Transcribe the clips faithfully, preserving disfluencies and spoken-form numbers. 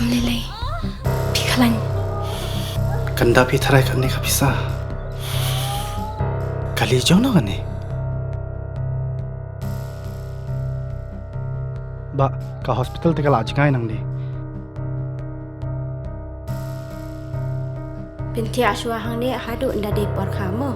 Lele, phi khlañ. Kanda phi tharai kane ka pisa. Kali jong no kane. Ba, ka hospital te ka la jngai nang di. Pynthia shwa hangne haduh nda dei por kha mo.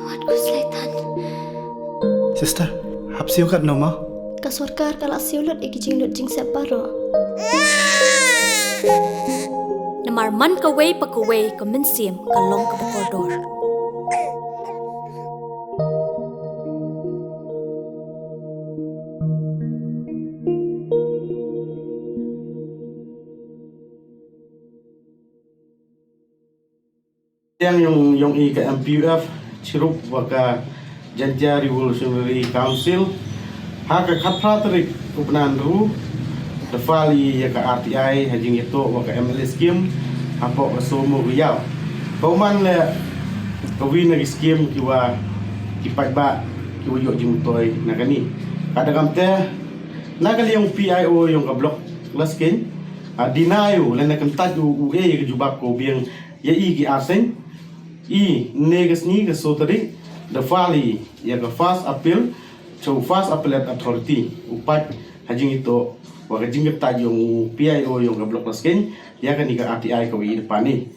Wat ku slaitan. Sister, hap siew kat no ma? Ka sorkar ka la siew lut i ki jinglut jingsep baroh. Namar man kawei pa kawei ka mynsiem ka long kaba kordor. Yang yong, yong i ka M P U F, chirup wa ka Jaintia Revolutionary Council, ha ka khatphra tarik u bnai ynru, da file i ya ka R T I ha jingyatoh wa ka M L A scheme hapoh ka Sohmo Riau. Ka u man le ka wi na ki scheme ki wa ki paidbah ki wa yoh jingmyntoi na kani. Ka da kam te, na ka liang P I O yong ka block Laskein, a, deny u, lane kyntait u, u e ya ka jubab ko biang ya i ki arseng. I, ne ka sngi ka so tarik, da file i ya ka first appeal cha u First Appellate Authority, u pait ha jingyatoh wa ka jingkyntait yong u P I O yong ka block Laskein ya kani ka R T I ka wa i da pan i.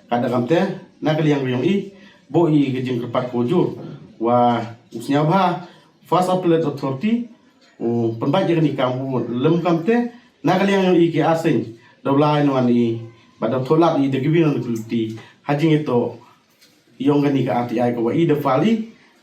Ka da kam te, na ka liang yong i, bo i ka jingkyrpad ko jur wa u sniawbha First Appellate Authority u pynbait ya kani ka kam, u lem kam te, na ka liang yong i ki arseng, da u lai nwan i, ba da thoh lad i da ki wi nong ki luti ha jingyatoh yong kani ka R T I ka wa i da file i,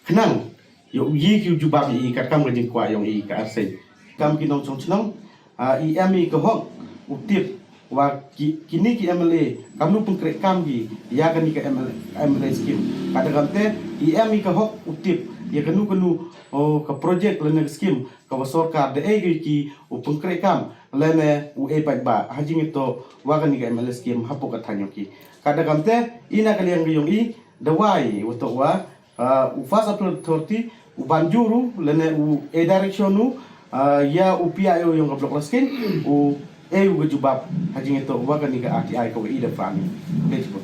khnang yoh i ki u jubab i kat kam ka jingkwah yong i ka arseng. Kam ki nongchong chnong, a, i em i ka hok u tip wa ki, kini ki M L A kam nu pynkreh kam ki ya kani ka M L A, M L A scheme. Ka da kam te, i em i ka hok u tip ya kanu kanu, o, ka project lane ka scheme ka wa sorkar da e ki u pynkreh kam lane u e paidbah ha jingyatoh wa kani ka M L A scheme hapoh ka thaiñ yong ki. Ka da kam te, i na ka liang yong i, da wai wa toh wa, a, u First Appellate Authority u ban jur u lane u e direction u, a, ya u P I O yong ka block Laskein u e u ka jubab ha jingyatoh wa kani ka R T I ka wa i da file i.